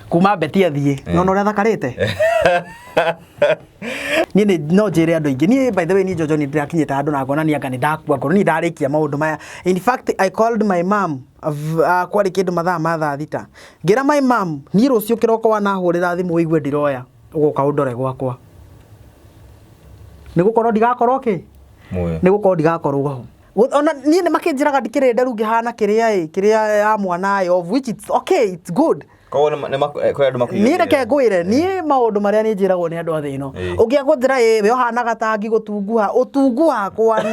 Kuma beti athiĩ nona ũrĩa thakarĩte. Niĩ no njĩre andũ aingĩ, niĩ by the way, niĩ Njonjo nĩ ndĩrakinyĩte handũ na ngona niĩ anga nĩ ndakua ngoro, niĩ ndarĩkia maũndũ maya. In fact, I called my mom kwarĩ kĩndũ mathaa ma thaa 6, ngĩra my mom, niĩ rũciũ kĩroko wanahũrĩra thimũ wĩigue ndiroya, ũgoka ũndore gwakwa, nĩ gũkorwo ndigakorwo kĩ. Muoyo. Nĩ gũkorwo ndigakorwo ho. Ona niĩ nĩ makĩnjĩraga ndikĩrĩ nderu ngĩhana kĩrĩa ĩ kĩrĩa ya mwana ĩ, of which it's okay, it's good. Koguo kwĩ andũ makuigagĩrĩra. Niĩ reke ngwĩre, niĩ maũndũ marĩa niĩ njĩragwo nĩ andũ a thĩ ĩno, ũngĩ akũnjĩra ĩ we ũhanaga ta ngi gũtunguha, ũtungu wakwa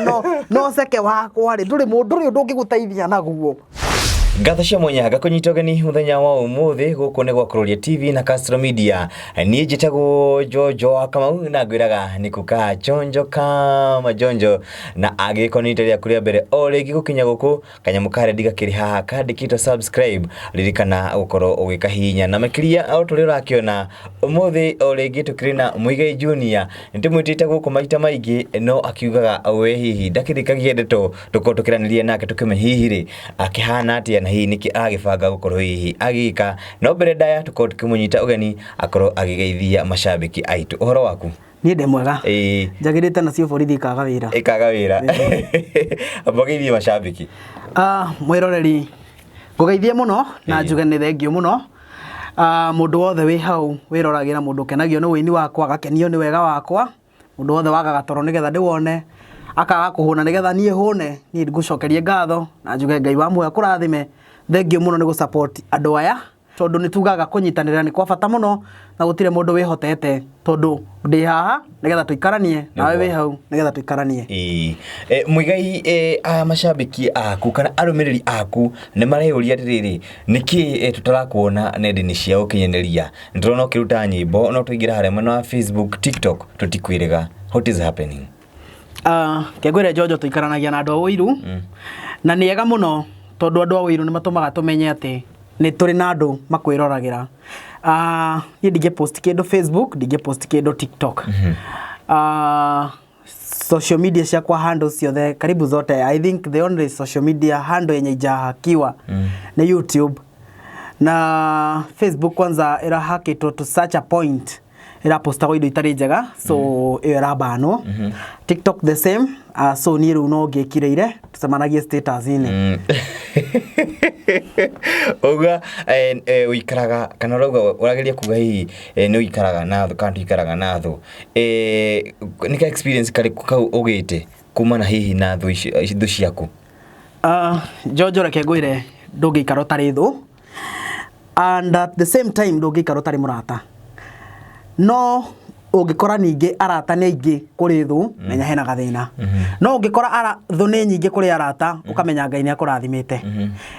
no ceke wakwa rĩ, ndũrĩ mũndũ, ndũrĩ ũndũ ũngĩgũteithia naguo. Ngatho cia mwanya ngakũnyita ũgeni mũthenya wa ũmũthĩ gũkũ nĩ gwa Kururia TV na Castro Media. Niĩ njĩtagwo Njonjo wa Kamau na ngwĩraga nĩ kukaa chonjo kama njonjo, na angĩgĩkorwo nĩ rita rĩaku rĩa mbere o rĩngĩ gũkinya gũkũ, kanyamũ ka rendi gakĩrĩ haha kandĩkĩtwo subscribe, ririkana gũkorwo ũgĩkahihinya. Na makĩria o ta ũrĩa ũrakĩona ũmũthĩ o rĩngĩ tũkĩrĩ na Muigai Junior. Nĩ tũmwĩtĩte gũkũ maita maingĩ no akiugaga we hihi ndakĩrĩkagia ndeto, tũkorwo tũkĩranĩria nake tũkĩmenya hihi rĩ akĩhana atĩa na hihi nĩkĩ aragĩbanga gũkorwo hihi agĩka. No mbere ndaya tũkorwo tũkĩmũnyita ũgeni akorwo agĩgeithia macambĩki aitũ. Ũhoro waku? Niĩ ndĩ mwega. Njagĩrĩte nacio borithi ikaga wĩra. Ĩkaga wĩra. Amba ũgeithie macambĩki. Ah, mwĩroreri, ngũgeithie mũno na njuge nĩ thengiũ mũno. Ah, mũndũ wothe wĩ hau wĩroragĩra, mũndũ ũkenagio nĩ ũini wakwa, agakenio nĩ wega wakwa, mũndũ wothe wagaga toro nĩgetha ndĩwone, akaga kũhũna nĩgetha niĩ hũne, niĩ ngũcokerie ngatho na njuge Ngai wa muoyo akũrathime. Thengiũ mũno nĩ gũ support andũ aya, tondũ nĩ tugaga kũnyitanĩra nĩ kwa bata mũno na gũtirĩ mũndũ wĩhotete, tondũ ndĩ haha nĩgetha tũikaranie nawe, wĩ hau nĩgetha tũikaranie. Ĩĩ. Muigai, aya macambĩki aku kana arũmĩrĩri aku nĩ mareyũria atĩrĩrĩ, nĩkĩ tũtarakuona nenda-inĩ cia ũkinyanĩria? Nĩ tũrona ũkĩruta nyĩmbo no twaingĩra harĩa mwena wa Facebook, TikTok tũtikwĩrĩga. What is happening? Ah, kengwĩre Njonjo, tũikaranagia na andũ a ũiru na nĩ ega mũno, tondũ andũ a ũiru nĩ matũmaga tũmenye atĩ nĩ tũrĩ na andũ makwĩroragĩra. Ah, niĩ ndingĩ post kĩndũ Facebook, ndingĩ post kĩndũ TikTok. Ah, social media ciakwa handles ciothe, karibu zote, I think the only social media handle yenye ijahakiwa nĩ YouTube na Facebook. Kwanza ĩrahakĩtwo to such a point ĩrapostagwo indo itarĩ njega, so ĩyo ĩrabanwo. TikTok the same. So niĩ rĩu no ngĩkirĩire tũcemanagie status-inĩ. Uga ũikaraga kana ũrauga, ũrageria kuga hihi nĩ ũikaraga na thũ kana tũikaraga na thũ, nĩ ka experience karĩkũ kau ũgĩte kumana hihi na thũ icio, thũ ciaku? Njonjo, reke ngwĩre, ndũngĩikara ũtarĩ thũ and at the same time ndũngĩikara ũtarĩ mũrata. No ũngĩkora ningĩ arata nĩ aingĩ kũrĩ thũ, menya hena gathĩna. No ũngĩkora thũ nĩ nyingĩ kũrĩ arata, ũkamenya Ngai nĩ akũrathimĩte.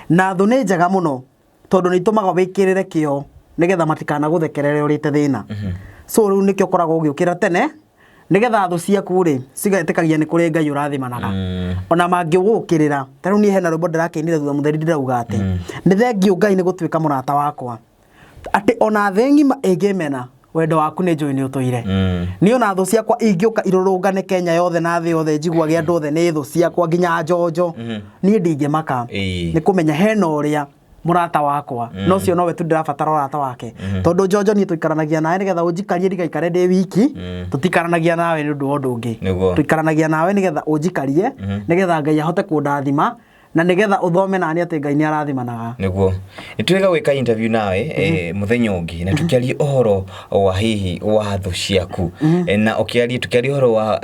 Na thũ nĩ njega mũno, tondũ nĩ itũmaga wĩkĩrĩre kĩo nĩgetha matikanagũthekerere ũrĩte thĩna. So rĩu nĩkĩo ũkoragwo ũgĩũkĩra tene nĩgetha thũ ciaku rĩ cigetĩkagia nĩ kũrĩ Ngai ũrathimanaga ona mangĩgũkĩrĩra. Ta rĩu niĩ hena rwĩmbo ndĩrakĩinire thutha mũtheri, ndĩrauga atĩ nĩ thengiũ Ngai nĩ gũtuĩka mũrata wakwa, atĩ ona thĩ ng'ima ĩngĩmena, wendo waku nĩ njũĩ nĩ ũtũire. Niĩ ona thũ ciakwa ingĩũka irũrũngane Kenya yothe na thĩ yothe, njiguage andũ othe nĩ thũ ciakwa nginya Njonjo, niĩ ndingĩmaka. Nĩ kũmenya hena ũrĩa mũrata wakwa, no ũcio nowe tu ndĩrabatara ũrata wake, tondũ Njonjo niĩ tũikaranagia nawe nĩgetha ũnjikarie ndigaikare ndĩ wiki. Tũtikaranagia nawe nĩ ũndũ wa ũndũ ũngĩ. Tũikaranagia nawe nĩgetha ũnjikarie, nĩgetha Ngai ahote kũndathima na nĩgetha ũthome nani atĩ Ngai nĩ arathimanaga. Nĩguo nĩ twĩga gwĩka interview nawe mũthenya ũngĩ na tũkĩaria ũhoro wa hihi wa thũ ciaku. Na ũkĩaria, tũkĩaria ũhoro wa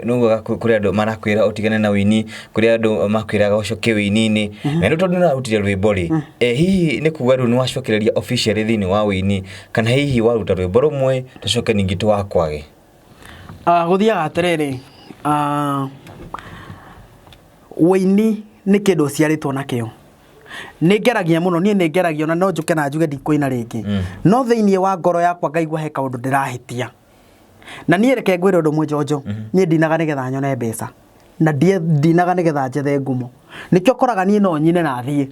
nĩugaga kũrĩ andũ marakwĩra ũtigane na ũini, kũrĩ andũ makwĩraga ũcoke ũini-inĩ, na rĩu tondũ nĩũrarutire rwĩmbo rĩ, hihi nĩ kuga rĩu nĩwacokereria officially thĩinĩ wa ũini, kana hihi waruta rwĩmbo rũmwe tũcoke ningĩ tũwakwage? Ah, gũthiaga atĩrĩrĩ, ũini nĩ kĩndũ ũciarĩtwo nakĩo. Nĩ ngeragia mũno, niĩ nĩ ngeragia, ona no njũke na njuge ndikũina rĩngĩ, no thĩinĩ wa ngoro yakwa ngaigua he kaũndũ ndĩrahĩtia. Na niĩ reke ngwĩre ũndũ ũmwe, Njonjo, niĩ ndinaga nĩgetha nyone mbeca na ndinaga nĩgetha njethe ngumo. Nĩkĩo ũkoraga niĩ no nyine na thiĩ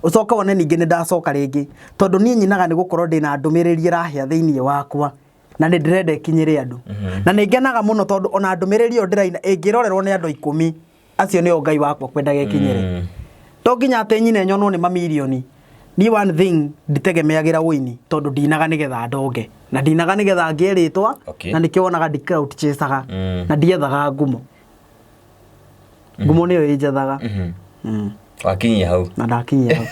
ũcoke wone ningĩ nĩ ndacoka rĩngĩ, tondũ niĩ nyinaga nĩ gũkorwo ndĩna ndũmĩrĩri ĩrahĩa thĩinĩ wakwa na nĩ ndĩrenda ĩkinyĩre andũ. Na nĩ ngenaga mũno tondũ ona ndũmĩrĩri ĩyo ndĩraina ĩngĩrorerwo nĩ andũ 10, acio nĩo Ngai wakwa kwendaga ĩkinyĩre. To nginya atĩ nyine nyonwo nĩ mamirioni. Niĩ one thing nditegemeagĩra ũini tondũ ndinaga nĩgetha ndonge na ndinaga nĩgetha ngĩe rĩtwa. Na nĩkĩo wonaga ndi clout chasaga na ndiethaga ngumo. Ngumo nĩyo ĩnjethaga. Wakinyia hau. Na ndakinyia hau.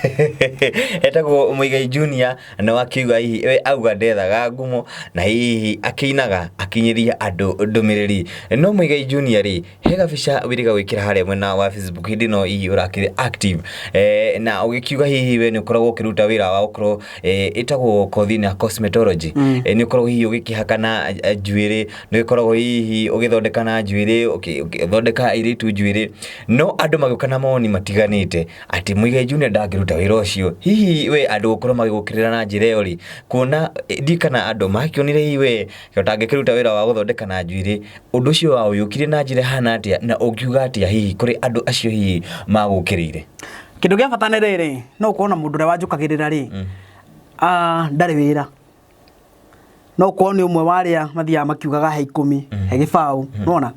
Etagwo Muigai Junior na wakiuga hihi we auga ndethaga ngumo na hihi akĩinaga akinyĩria andũ ndũmĩrĩri. No Muigai Junior rĩ, he gabica wĩrĩga gwĩkĩra harĩa mwena wa Facebook hĩndĩ ĩno hihi ũrakĩrĩ active, na ũgĩkiuga hihi we nĩ ũkoragwo ũkĩruta wĩra wa gũkorwo, ĩtagwo kothi na cosmetology. Nĩ ũkoragwo hihi ũgĩkĩhaka na njuĩrĩ, nĩ ũkoragwo hihi ũgĩthondeka na njuĩrĩ, ũgĩthondeka airĩtu njuĩrĩ, no andũ magĩũka na mawoni matiganĩte atĩ Muigai Junior ndangĩruta wĩra ũcio. Hihi we andũ gũkorwo magĩgũkĩrĩra na njĩra ĩyo rĩ, kuona ndiũĩ kana andũ makĩonire hihi we ũtangĩkĩruta wĩra wa gũthondeka na njuĩrĩ, ũndũ ũcio waũyũkirie na njĩra ĩhana atĩa na ũngiuga atĩa hihi kũrĩ andũ acio hihi magũkĩrĩire? Kĩndũ gĩa bata nĩ rĩrĩ, no ũkorwo na mũndũ ũrĩa wanjũkagĩrĩra rĩ, ndarĩ wĩra. No ũkorwo nĩ ũmwe wa arĩa mathiaga makiugaga he 10, he gĩbaũ, nĩwona?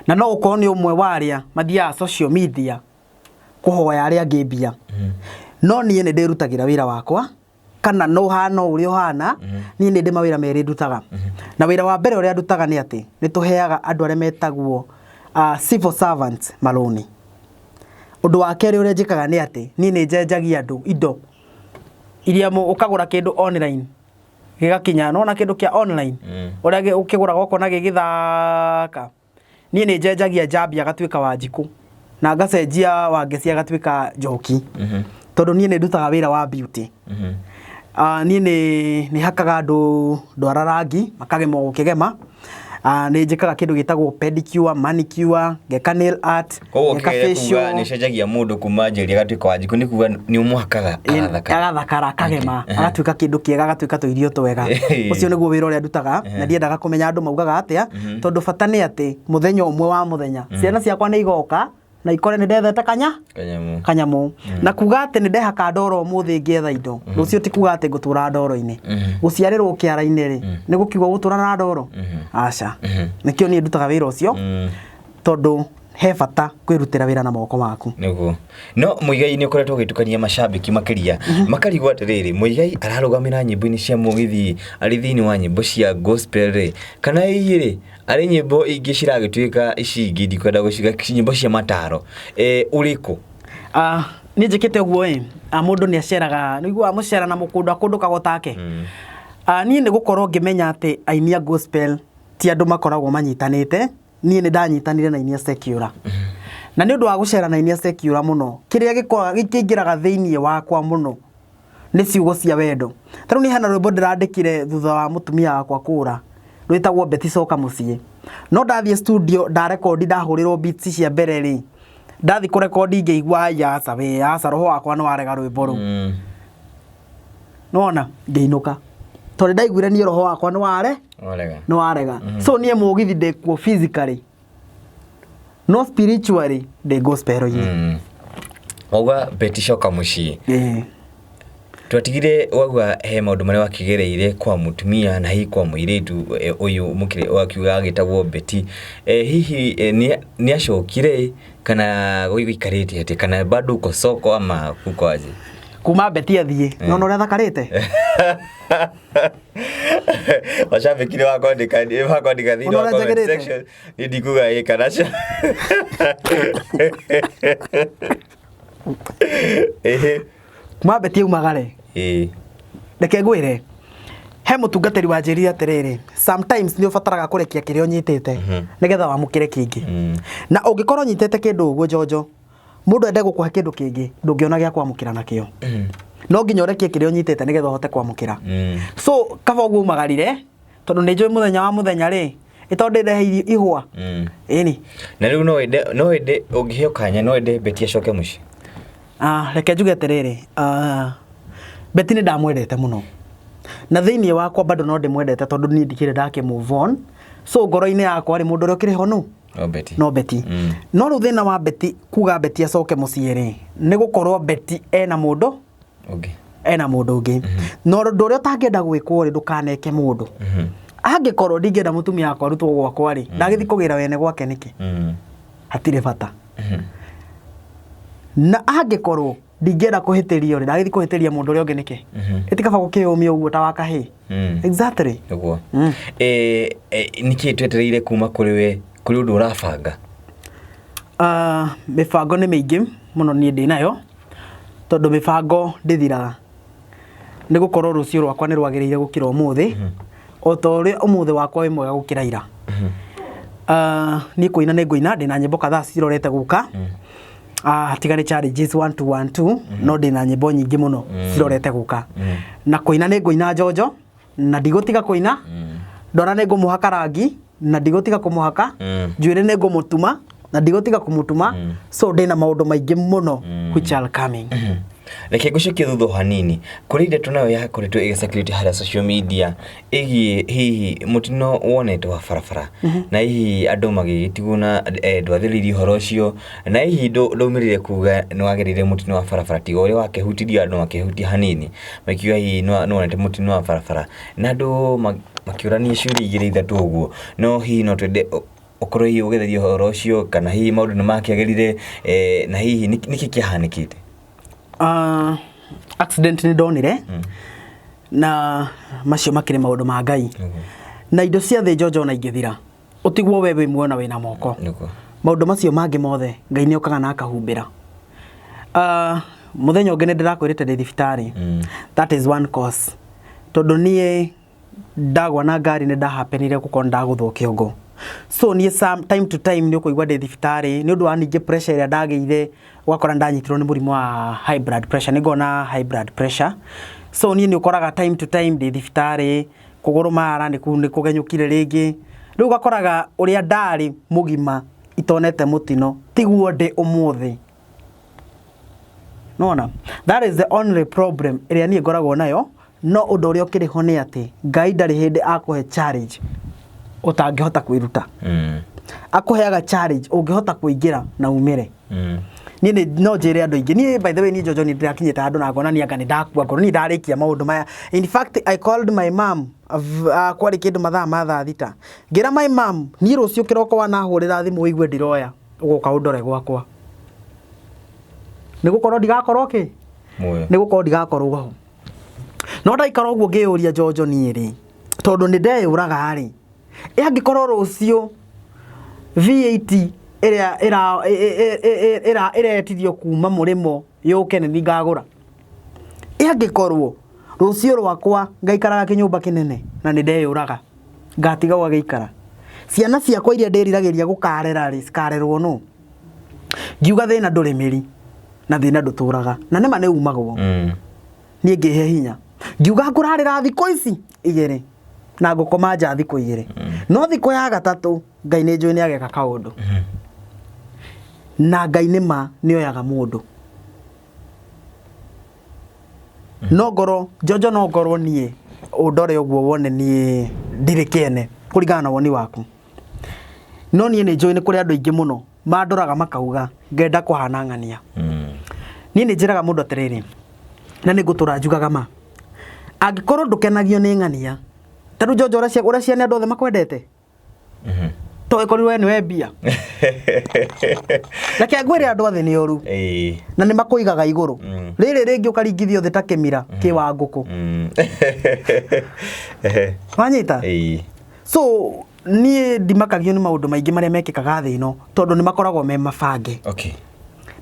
Na no ũkorwo nĩ ũmwe wa arĩa mathiaga social media kũhoya arĩa angĩ mbia. No niĩ nĩ ndĩrutagĩra wĩra wakwa, kana no ũhana o ũrĩa ũhana, niĩ nĩ ndĩ mawĩra merĩ ndutaga. Na wĩra wa mbere ũrĩa ndutaga nĩ atĩ, nĩ tũheaga andũ arĩa metagwo civil servants marũni. Ũndũ wa kerĩ ũrĩa njĩkaga nĩ atĩ, niĩ nĩ njenjagia andũ indo iria ũkagũra kĩndũ online gĩgakinya, nĩwona kĩndũ kĩa online ũrĩa ũkĩgũraga ũkona gĩgĩthaka. Niĩ nĩ njenjagia Njambi agatuĩka Wanjikũ na ngacenjia Wangeci agatuĩka Njoki, tondũ niĩ nĩ ndutaga wĩra wa beauty. Niĩ nĩ hakaga andũ ndwara rangi makagema gũkĩgema. Nĩ njĩkaga kĩndũ gĩtagwo pedicure, manicure, ngeka nail art, Koguo ngeka kĩgeria kuga facial. nĩ ũcenjagia mũndũ kuma Njeri agatuĩka Wanjikũ nĩ kuga nĩ ũmũhakaga agathakara. Agathakara akagema, agatuĩka kĩndũ kĩega, agatuĩka tũirio twega. Ũcio nĩguo wĩra ũrĩa ndutaga na ndiendaga kũmenya andũ maugaga atĩa, tondũ bata nĩ atĩ mũthenya ũmwe wa mũthenya ciana ciakwa nĩ igoka na ikore nĩ ndethete kanya Kanyamũ. Kanyamũ. Na kuga atĩ nĩ ndehaka ndoro ũmũthĩ ngĩetha indo, rũciũ ti kuga atĩ ngũtũra ndoro-inĩ. Gũciarĩrwo kĩara-inĩ rĩ, nĩ gũkiuga gũtũra na ndoro? Aca. Nĩkĩo niĩ ndutaga wĩra ũcio, tondũ he bata kwĩrutĩra wĩra na moko maku. Nĩguo. No Muigai nĩ ũkoretwo ũgĩtukania macambĩki makĩria, makarigwo atĩrĩrĩ, Muigai ararũgamĩra nyĩmbo-inĩ cia mũgithi arĩ thĩinĩ wa nyĩmbo cia gospel rĩ, kana hihi rĩ, arĩ nyĩmbo ingĩ ciragĩtuĩka ici ingĩ ndikwenda gũciuga nyĩmbo cia mataro, ũrĩkũ? Niĩ njĩkĩte ũguo ĩ, mũndũ nĩ aceraga, nĩ ũiguaga mũcera na mũkũndũ akũndũkaga take. Niĩ nĩ gũkorwo ngĩmenya atĩ aini a gospel ti andũ makoragwo manyitanĩte, niĩ nĩ ndanyitanire na aini a secular. Na nĩ ũndũ wa gũcera na aini a secular mũno, kĩrĩa kĩingĩraga thĩinĩ wakwa mũno nĩ ciugo cia wendo. Ta rĩu niĩ hena rwĩmbo ndĩrandĩkire thutha wa mũtumia wakwa kũra, rwĩtagwo Betty Coka Mũciĩ. No ndathiĩ studio ndarekondi ndahũrĩrwo beats cia mbere rĩ, ndathiĩ kũrekondi ngĩigua ai aca we, aca roho wakwa nĩ warega rwĩmbo rũu. Nĩwona ngĩinũka. Tondũ ndaiguire niĩ roho wakwa nĩ ware Warega. Nĩ warega. So niĩ mũgithi ndĩkuo physically, no spiritually ndĩ gospel-inĩ. Wauga Betty Coka Mũciĩ. Twatigire wauga he maũndũ marĩa wakĩgereire kwa mũtumia na hihi kwa mũirĩtu ũyũ mũkĩrĩ wakiuga agĩtagwo Betty. Hihi nĩ acokire kana gũikarĩte atĩa, kana bado uko soko ama kuko aje? Kuma Betty athiĩ, nona ũrĩa thakarĩte. Macambĩki nĩ wakwandĩka nĩ wakwandĩka thĩinĩ wa Ũrona comment njagĩrĩte? section, niĩ ndikuga ĩ kana ca. Ĩhĩ. Kuma Betty aumagare. Reke ngwĩre, he mũtungatĩri wanjĩrire atĩrĩrĩ, sometimes nĩ ũbataraga kũrekia kĩrĩa ũnyitĩte nĩgetha wamũkĩre kĩngĩ. Na ũngĩkorwo ũnyitĩte kĩndũ ũguo njonjo, mũndũ ende gũkũhe kĩndũ kĩngĩ, ndũngĩona gĩa kwamũkĩra nakĩo. No nginya ũrekie kĩrĩa ũnyitĩte nĩgetha ũhote kwamũkĩra. So kaba ũguo umagarire, tondũ nĩ njũĩ mũthenya wa mũthenya rĩ, ĩ tondũ ndĩrehe ihũa. Ĩni. Na rĩu no wende, no wende ũngĩheo kanya, no wende Betty acoke mũciĩ? Reke njuge atĩrĩrĩ, Betty nĩ ndamwendete mũno. Na thĩinĩ wakwa bado no ndĩmwendete tondũ niĩ ndikĩrĩ ndakĩ move on. So ngoro-inĩ yakwa rĩ, mũndũ ũrĩa ũkĩrĩ ho nũ? No Betty. No Betty. No rĩu thĩna wa Betty kuga Betty acoke mũciĩ rĩ, nĩ gũkorwo Betty ena mũndũ ũngĩ. Ena mũndũ ũngĩ. Na ũndũ ũrĩa ũtangĩenda gwĩkwo rĩ, ndũkaneke mũndũ. Angĩkorwo ndingĩenda mũtumia wakwa arutwo gwakwa rĩ, ndagĩthiĩ kũgĩra wene gwake nĩkĩ? Hatirĩ bata. Na angĩkorwo Ndingĩenda kũhĩtĩrio rĩ, ndagĩthiĩ kũhĩtĩria mũndũ ũrĩa ũngĩ nĩkĩ? Ĩtikaba gũkĩyũmia ũguo ta wa kahĩĩ. Exactly. Nĩguo. Nĩkĩ twetereire kuma kũrĩ we, kũrĩ ũndũ ũrabanga? Mĩbango nĩ mĩingĩ mũno niĩ ndĩ nayo, tondũ mĩbango ndĩthiraga. Nĩ gũkorwo rũciũ rwakwa nĩ rwagĩrĩire gũkĩra ũmũthĩ, o ta ũrĩa ũmũthĩ wakwa wĩ mwega gũkĩra ira. Niĩ kũina nĩ ngũina, ndĩna nyĩmbo kadhaa cirorete gũka. Tiga nĩ challenges 1 2 1 2, no ndĩna nyĩmbo nyingĩ mũno cirorete gũka. Na kũina nĩ ngũina njonjo, na ndigũtiga kũina. Ndora nĩ ngũmũhaka rangi, na ndigũtiga kũmũhaka. Njuĩrĩ nĩ ngũmũtuma, na ndigũtiga kũmũtuma. So ndĩna maũndũ maingĩ mũno which are coming. Reke ngũcokie thutha o hanini kũrĩ ndeto nayo yakoretwo ĩgĩcirculate harĩa social media ĩgiĩ hihi mũtino wonetwo wa barabara, na hihi andũ magĩgĩtigwo na ndwathĩrĩirie ũhoro ũcio, na hihi ndaumĩrire kuga nĩ wagereire mũtino wa barabara, tiga ũrĩa wakĩhutirie andũ makĩhutia hanini makiuga hihi nĩ wonete mũtino wa barabara, na andũ makĩũrania ciũria igĩrĩ ithatũ ũguo, no hihi no twende ũkorwo hihi ũgĩtheria ũhoro ũcio, kana hihi maũndũ nĩ makĩagĩrire, na hihi nĩkĩ kĩahanĩkĩte? Accident nĩ ndonire, na macio makĩrĩ maũndũ ma Ngai. Na indo cia thĩ njonjo ona ingĩthira, ũtigwo we wĩ muoyo na wĩna moko. Maũndũ macio mangĩ mothe Ngai nĩ okaga na akahumbĩra. Mũthenya ũngĩ nĩ ndĩrakwĩrĩte ndĩ thibitarĩ. That is one cause. Tondũ niĩ ndagwa na ngari nĩ ndahapenire gũkorwo nĩ ndagũthwo kĩongo. So niĩ some time to time nĩ ũkũigua ndĩ thibitarĩ nĩ ũndũ wa ningĩ pressure ĩrĩa ndagĩire, ũgakora nĩ ndanyitirwo nĩ mũrimũ wa high blood pressure, nĩ ngoragwo na high blood pressure. So niĩ nĩ ũkoraga time to time ndĩ thibitarĩ, kũgũrũ mara nĩ kũgenyũkire rĩngĩ. Rĩu ũgakoraga ũrĩa ndarĩ mũgima itonete mũtino tiguo ndĩ ũmũthĩ. Nĩwona? That is the only problem ĩrĩa niĩ ngoragwo nayo, no ũndũ ũrĩa ũkĩrĩ ho nĩ atĩ Ngai ndarĩ hĩndĩ akũhe challenge ũtangĩhota kwĩruta. Akũheaga challenge ũngĩhota kũingĩra na umĩre. Niĩ nĩ no njĩre andũ aingĩ, niĩ by the way niĩ Njonjo nĩ ndĩrakinyĩte handũ na ngona niĩ anga nĩ ndakua ngoro, niĩ ndarĩkia maũndũ maya. In fact I called my mom kwarĩ kĩndũ mathaa ma thaa thita. Ngĩra my mom, niĩ rũciũ kĩroko wanahũrĩra thimũ ũigue ndiroya, ũgoka ũndore gwakwa. Nĩ gũkorwo ndigakorwo kĩ? Muoyo. Nĩ gũkorwo ndigakorwo ho. No ndaikara ũguo ngĩyũria Njonjo niĩ rĩ, tondũ nĩ ndeyũraga rĩ, ĩ angĩkorwo rũciũ V8 ĩrĩa ĩretirio kuma mũrĩmo yũke nĩ niĩ ngagũra. Ĩ angĩkorwo rũciũ rwakwa ngaikaraga kĩnyũmba kĩnene na nĩ ndeyũraga, ngatiga gwagĩikara. Ciana ciakwa iria ndĩriragĩria gũkarera rĩ, cikarerwo nũ? Ngiuga thĩna ndũrĩ mĩri na thĩna ndũtũraga, na nĩma nĩ umagwo. Niĩ ngĩhe hinya, ngiuga ngũrarĩra thikũ ici igĩrĩ na ngũkoma nja thikũ igĩrĩ, no thikũ ya gatatũ Ngai nĩ njũĩ nĩ ageka kaũndũ. Na Ngai nĩ ma nĩ oyaga mũndũ. No ngorwo Njonjo, no ngorwo niĩ ũndore ũguo wone niĩ ndirĩ kĩene kũringana na woni waku, no niĩ nĩ njũĩ nĩ kũrĩ andũ aingĩ mũno mandoraga makauga ngenda kũhana ng'ania. Niĩ nĩ njĩraga mũndũ atĩrĩrĩ, na nĩ ngũtũra njugaga ma, angĩkorwo ndũkenagio nĩ ng'ania, ta rĩu Njonjo, ũreciria nĩ andũ othe makwendete? To ĩkorirwo we nĩwe mbia. Reke ngwĩre, andũ a thĩ nĩ oru na nĩ makũigaga igũrũ, rĩrĩ rĩngĩ ũkaringithio thĩ ta kĩmira kĩ wa ngũkũ. Wanyita? So niĩ ndimakagio nĩ maũndũ maingĩ marĩa mekĩkaga thĩ ĩno, tondũ nĩ makoragwo me mabange.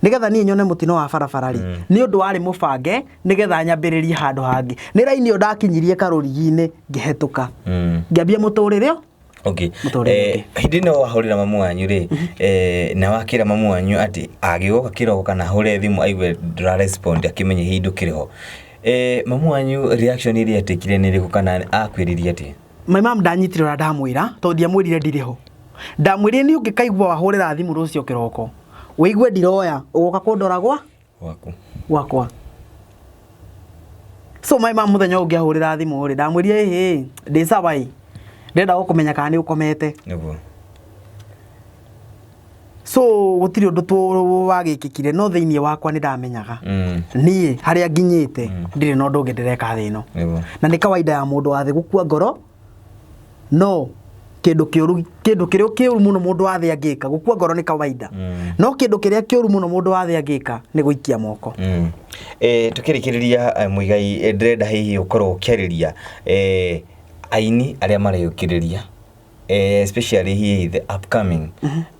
Nĩgetha niĩ nyone mũtino wa barabara rĩ, nĩ ũndũ warĩ mũbange nĩgetha nyambĩrĩrie handũ hangĩ. Nĩ raini ĩyo ndakinyirie karũrigi-inĩ, ngĩhetũka, ngĩambia mũtũrĩre ũ mũtũrĩre ũngĩ. Hĩndĩ ĩno wahũrĩra mamu wanyu rĩ, na wakĩra mamu wanyu atĩ agĩgoka kĩroko kana ahũre thimũ aigue ndũra respond, akĩmenye hihi ndũkĩrĩ ho, mamu wanyu reaction ĩrĩa etĩkire nĩ ĩrĩkũ, kana akwĩrire atĩa? My mom ndanyitire ũrĩa ndamwĩra, tondũ ndiamwĩrire ndirĩ ho. Ndamwĩrire niĩ ũngĩkaigua wahũrĩra thimũ rũciũ kĩroko ũigue ndiroya, ũgoka kũndora gwa Gwaku. Gwakwa. So my mom mũthenya ũngĩ ahũrĩra thimũ rĩ, ndamwĩrire, ĩhĩ, ndĩ sawa ĩ, ndĩrenda gũkũmenya kana nĩ ũkomete. So gũtirĩ ũndũ wagĩkĩkire, no thĩinĩ wakwa nĩ ndamenyaga niĩ harĩa nginyĩte ndirĩ na ũndũ ũngĩ ndĩreka thĩ ĩno. Na nĩ kawaida ya mũndũ wa thĩ gũkua ngoro, no Kĩndũ kĩũru, kĩndũ kĩrĩa kĩũru mũno mũndũ wa thĩ angĩka, gũkua ngoro nĩ kawaida, no kĩndũ kĩrĩa kĩũru mũno mũndũ wa thĩ angĩka nĩ gũikia moko. Tukĩrĩkĩrĩria, Muigai, ndĩrenda hihi ũkorwo ũkĩarĩria aini arĩa mareyũkĩrĩria, especially hihi the upcoming,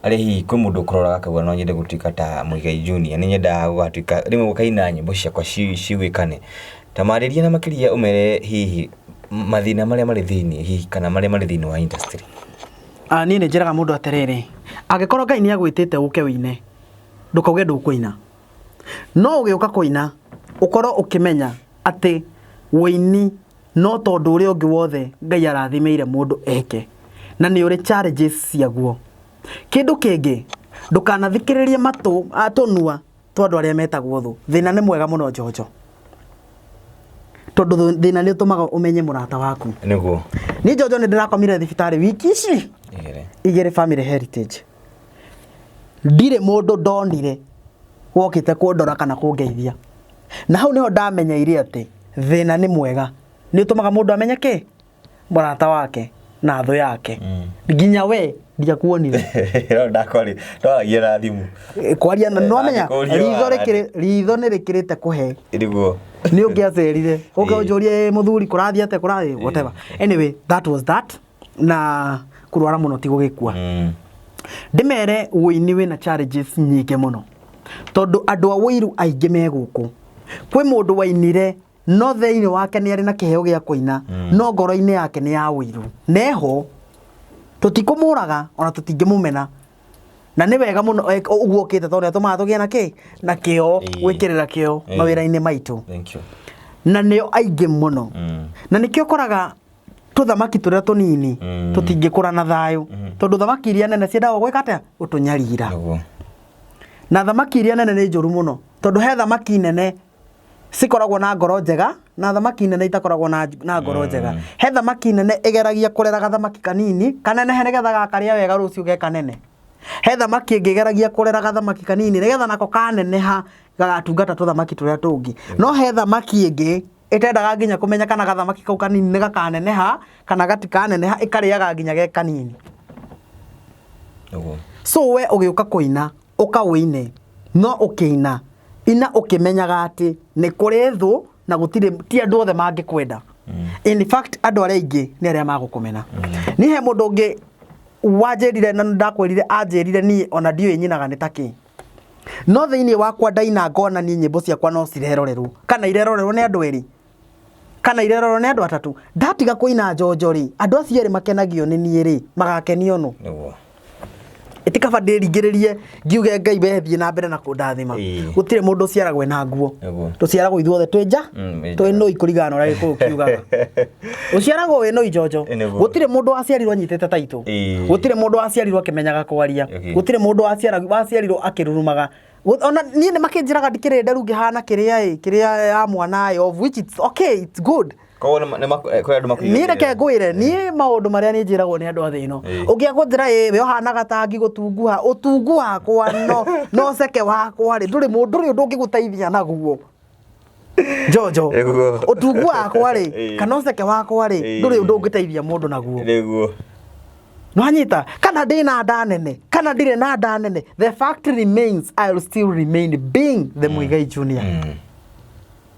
arĩa hihi kwĩ mũndũ ũkũroraga akauga no nyende gũtuĩka ta Muigai Junior, nĩ nyendaga gũgatuĩka rĩmwe gũkaina nyĩmbo ciakwa ciguĩkane. Ta marĩrie na makĩria ũmere hihi mathĩna marĩa marĩ thĩinĩ hihi kana marĩa marĩ thĩinĩ wa industry. Ah, niĩ nĩ njĩraga mũndũ atĩrĩrĩ, angĩkorwo Ngai nĩ agwĩtĩte ũke wĩine, ndũkauge ndũkũina. No ũgĩũka kũina, ũkorwo ũkĩmenya atĩ wũini no tondũ ũrĩa ũngĩ wothe Ngai arathimĩire mũndũ eke, na nĩ ũrĩ challenges ciaguo. Kĩndũ kĩngĩ, ndũkanathikĩrĩrie matũ, tũnua twa andũ arĩa metagwo thũ. Thĩna nĩ mwega mũno Njonjo, tondũ thĩna nĩ ũtũmaga ũmenye mũrata waku. Nĩguo. Niĩ Njonjo nĩ ndĩrakomire thibitarĩ wiki ici Igĩrĩ. igĩrĩ, Family Heritage. Ndirĩ mũndũ ndonire wokĩte kũndora kana kũngeithia. Na hau nĩho ndamenyeire atĩ thĩna nĩ mwega, nĩ ũtũmaga mũndũ amenye kĩ mũrata wake na thũ yake. Nginya we ndiakuonire. No ndakwari twaragia na thimũ. Kwaria na nĩwamenya Ndangĩkũria ritho wara. rĩkĩrĩ ritho nĩ rĩkĩrĩte kũhe. Nĩguo. Nĩ ũngĩacerire ũke ũnjũrie, "Mũthuri, kũrathiĩ atĩa, kũrathiĩ whatever." Anyway, that was that. Na kũrwara mũno ti gũgĩkua. Ndĩmere wũini wĩna challenges nyingĩ mũno, tondũ andũ a wũiru aingĩ me gũkũ. Kwĩ mũndũ wainire, no thĩinĩ wake nĩ arĩ na kĩheo gĩa kũina, no ngoro-inĩ yake nĩ ya wũiru. Neho tũtikũmũraga ona tũtingĩmũmena, na nĩ wega mũno ũguo ũkĩte, tondũ nĩ atũmaga tũgĩe na kĩ na kĩo, gwĩkĩrĩra kĩo mawĩra-inĩ maitũ. Thank you. Na nĩo aingĩ mũno, na nĩkĩo ũkoraga tũthamaki tũrĩa tũnini tũtingĩkũra na thayũ, tondũ thamaki iria nene ciendaga gwĩka atĩa? Gũtũnyarira. Nĩguo. Na thamaki iria nene nĩ njũru mũno, tondũ he thamaki nene cikoragwo na ngoro njega na thamaki nene itakoragwo na ngoro njega. He thamaki nene ĩgeragia kũrera gathamaki kanini kanenehe nĩgetha gakarĩa wega rũciũ ge kanene. He thamaki ĩngĩ ĩgeragia kũrera gathamaki kanini nĩgetha nako kaneneha gagatungata tũthamaki tũrĩa tũngĩ. No he thamaki ĩngĩ ĩtendaga nginya kũmenya kana gathamaki kau kanini nĩ gakaneneha kana gatikaneneha, ĩkarĩaga nginya ge kanini. Nĩguo. So we ũgĩũka kũina, ũka ũine, no ũkĩina ina ũkĩmenyaga atĩ nĩ kũrĩ thũ na gũtirĩ, ti andũ othe mangĩkwenda. In fact, andũ arĩa aingĩ nĩ arĩa magũkũmena. Niĩ he mũndũ ũngĩ wanjĩrire, na ndakwĩrire anjĩrire niĩ ona ndiũĩ nyinaga nĩ takĩ, no thĩinĩ wakwa ndaina ngona niĩ nyĩmbo ciakwa no cirerorerwo, kana irerorerwo nĩ andũ erĩ kana irerorerwo nĩ andũ atatũ. Ndatiga kũina Njonjo rĩ, andũ acio erĩ makenagio nĩ niĩ rĩ, magakenio nũ? Nĩguo. Ĩtikaba ndĩringĩrĩrie ngiuge Ngai we thiĩ na mbere na kũndathima. Gũtirĩ mũndũ ũciaragwo ena nguo. Nĩguo. Tũciaragwo ithuothe twĩ nja, wĩ twĩ njaga. nũi, kũringana na ũrĩa Gĩkũyũ kiugaga. Ũciaragwo wĩ nũi, Njonjo. Nĩguo. Gũtirĩ mũndũ waciarirwo anyitĩte taitũ. Gũtirĩ mũndũ waciarirwo akĩmenyaga kwaria. Gũtirĩ mũndũ waciarirwo akĩrurumaga. Ona niĩ nĩ makĩnjĩraga ndikĩrĩ nderu ngĩhana kĩrĩa ĩ kĩrĩa ya mwana ĩ, of which it's okay, it's good. Koguo kwĩ andũ makũigagĩrĩra. Niĩ reke ngwĩre, niĩ maũndũ marĩa niĩ njĩragwo nĩ andũ a thĩ ĩno, ũngĩ akũnjĩra ĩ we ũhanaga ta ngi gũtunguha, ũtungu wakwa no ceke wakwa rĩ, ndũrĩ mũndũ, ndũrĩ ũndũ ũngĩgũteithia naguo, Njonjo. Nĩguo. Ũtungu wakwa rĩ, kana ũceke wakwa rĩ, ndũrĩ ũndũ ũngĩteithia mũndũ naguo. Nĩguo. Nwanyita, kana ndĩ na nda nene kana ndirĩ na nda nene, the fact remains I will still remain being the Muigai Junior.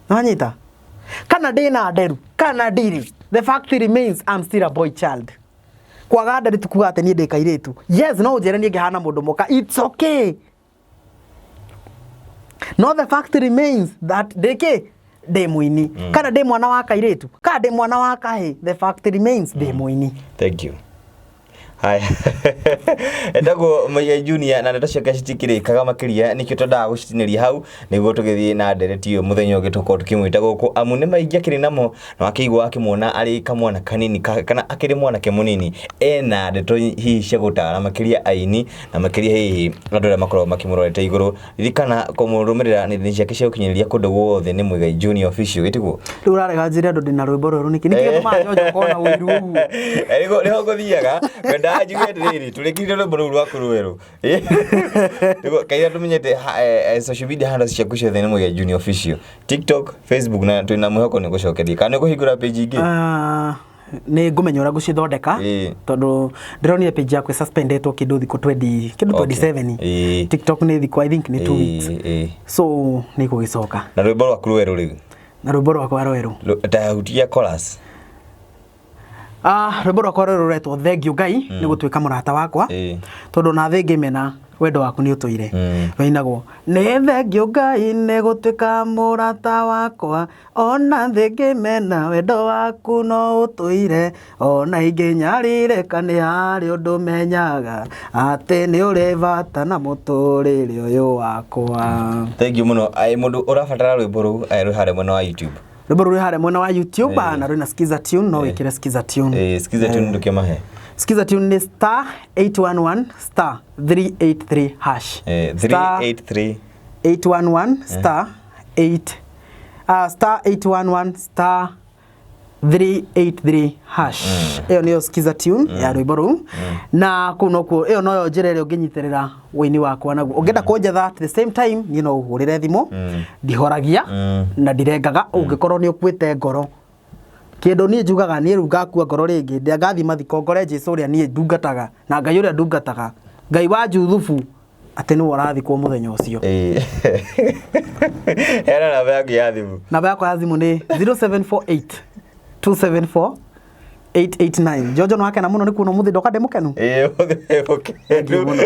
Nwanyita, kana ndĩ na nderu kana ndirĩ, the fact remains I'm still a boy child. Kwaga nderu ti kuga atĩ niĩ ndĩ kairĩtu. Yes, no ũnjĩre niĩ ngĩhana mũndũ mũka, it's okay, no the fact remains that ndĩ kĩ, ndĩ mũini. Kana ndĩ mwana wa kairĩtu kana ndĩ mwana wa kahĩ, the fact remains ndĩ mũini. Thank you. Haya. Endagwo Muigai Junior, na ndeto ciake citikĩrĩkaga makĩria, nĩkĩo twendaga gũcitinĩria hau nĩguo tũgĩthiĩ na ndereti ĩyo mũthenya ũngĩ tũkorwo tũkĩmwĩta gũkũ, amu nĩ maingĩ akĩrĩ namo na wakĩigua akĩmuona arĩ kamwana kanini kana akĩrĩ mwanake mũnini ena ndeto hihi cia gũtara makĩria aini na makĩria hihi andũ arĩa makoragwo makĩmũrorete igũrũ. Ririkana kũmũrũmĩrĩra nenda-inĩ ciake cia ũkinyanĩria kũndũ guothe nĩ Muigai Junior Official, ĩtiguo? Rĩu ũrarega njĩre andũ ndĩna rwĩmbo rwerũ nĩkĩ? Nĩkĩ gĩtũmaga Njonjo ũkorwo na ũiru ũguo? Nĩho ngũthiaga, ngwendaga njuge atĩrĩrĩ, tũrĩkĩrire rwĩmbo rũu rwaku rwerũ. Nĩguo, kaira tũmenyete social media handles ciaku ciothe nĩ Muigai Junior Official, TikTok, Facebook, na twĩna mwĩhoko nĩ ũgũcokeria kana nĩ ũkũhingũra page ingĩ? Ah, Nĩ ngũmenya ũrĩa ngũcithondeka, tondũ ndĩronire page yakwa suspendetwo kĩndũ thikũ 20 kĩndũ 27. TikTok nĩ thikũ, I think nĩ 2 weeks. So nĩ gũgĩcoka. Na rwĩmbo rwaku rwerũ rĩu? Na rwĩmbo rwakwa rwerũ. Tahutia chorus. Ah, rwĩmbo rwakwa rwerũ rũretwo Thengiũ Ngai nĩ gũtuĩka mũrata wakwa, tondũ ona thĩ ngĩmena wendo waku nĩ ũtũire. Rũinagwo, nĩ thengiũ Ngai nĩ gũtuĩka mũrata wakwa, ona thĩ ngĩmena wendo waku no ũtũire, ona ingĩnyarirĩka nĩ harĩ ũndũ menyaga atĩ nĩ ũrĩ bata na mũtũrĩre ũyũ wakwa. Thank you mũno. Ai, mũndũ ũrabatara rwĩmbo rũu, rwĩ harĩa mwena wa YouTube. Rwĩmbo rũrĩ harĩa mwena wa YouTube, na rwĩna Skiza tune, no wĩkĩre Skiza tune. Skiza tune ndũkĩmahe. Skiza tune nĩ star 811 star 383 hash. Star 383. 811 star 8 star 811 star 383 hash. Ĩyo nĩyo Skiza tune ya rwĩmbo rũu, na kũu nokuo ĩyo noyo njĩra ĩrĩa ũngĩnyitĩrĩra wĩini wakwa naguo. Ũngĩenda kũnjetha, at the same time niĩ no ũhũrĩre thimũ, ndihoragia na ndirengaga. Ũngĩkorwo nĩ ũkuĩte ngoro, kĩndũ niĩ njugaga, niĩ rĩu ngakua ngoro rĩngĩ, ngathiĩ mathiko ngore Jesũ ũrĩa niĩ ndungataga na Ngai ũrĩa ndungataga, Ngai wa Juthubu, atĩ nĩwe ũrathikwo mũthenya ũcio. Heana namba yaku ya thimũ. Namba yakwa ya thimũ nĩ 0748 274 889. Jojo, nĩ wakena mũno nĩ kuona ũmũthĩ ndoka ndĩ mũkenu. Ĩĩ, Thank you mũno.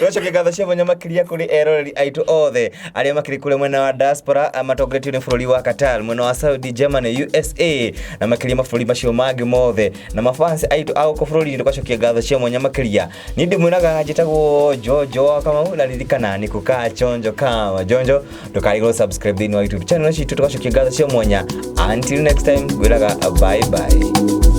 Tũgacokia ngatho cia mwanya makĩria kũrĩ eroreri aitũ othe arĩa makĩrĩ kũrĩa mwena wa diaspora, matongoretio nĩ bũrũri wa Qatar, mwena wa Saudi, Germany, USA na makĩria mabũrũri macio mangĩ mothe, na mafans aitũ a gũkũ bũrũri-inĩ, tũgacokia ngatho cia mwanya makĩria. Niĩ ndĩmwĩraga njĩtagwo Jojo wa Kamau, na ririkana nĩ kukaa chonjo kama jonjo. Ndũkarigwo subscribe thĩinĩ wa YouTube channel citũ. Tũgacokia ngatho cia mwanya. Until next time, ngwĩraga bye bye.